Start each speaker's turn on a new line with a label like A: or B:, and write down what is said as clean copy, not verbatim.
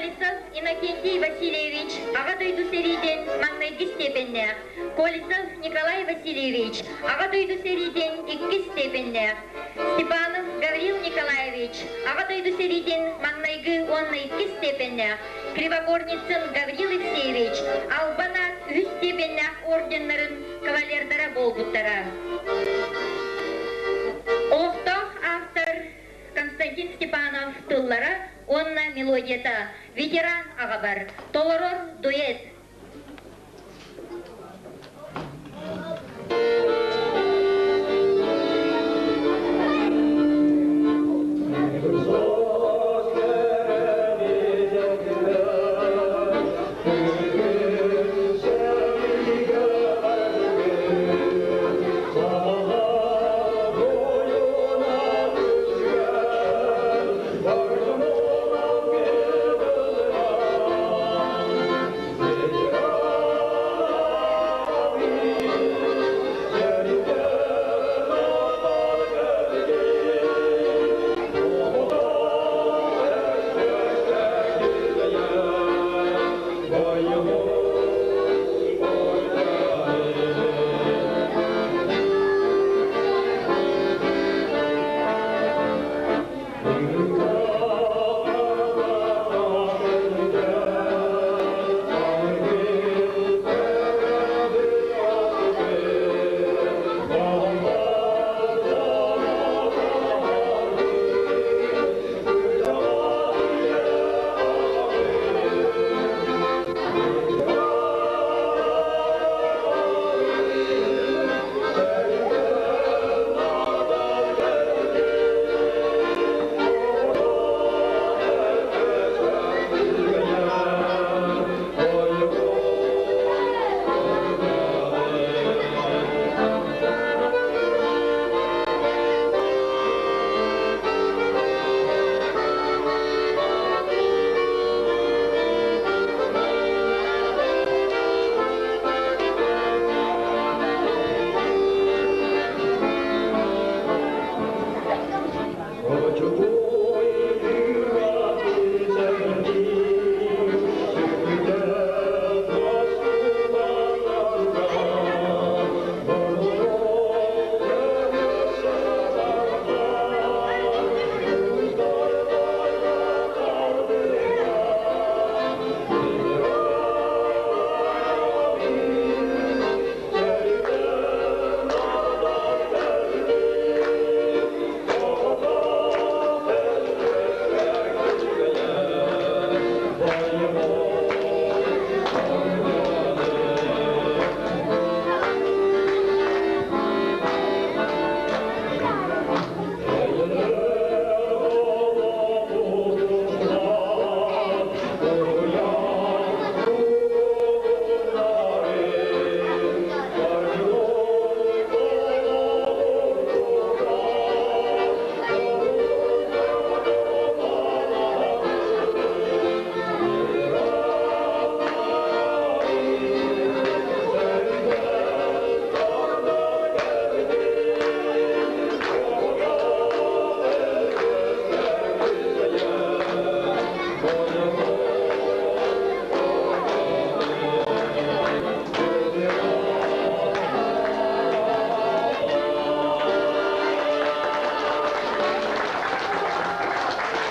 A: Колесов Иннокентий Васильевич Аҕа дойду сэриитин маҥнайгы степеннээх, Колесов Николай Васильевич Аҕа дойду сэриитин иккис степеннээх, Степанов Гаврил Николаевич Аҕа дойду сэриитин маҥнайгы уонна иккис степеннээх, Кривогорницын Гаврил Евсеевич Албан аат үһүс степеннээх орденнарын кавалердара буолбуттара. Олохтоох автор Константин Степанов тыллара уонна мелодията «Ветеран аҕабар» толорор дуэт.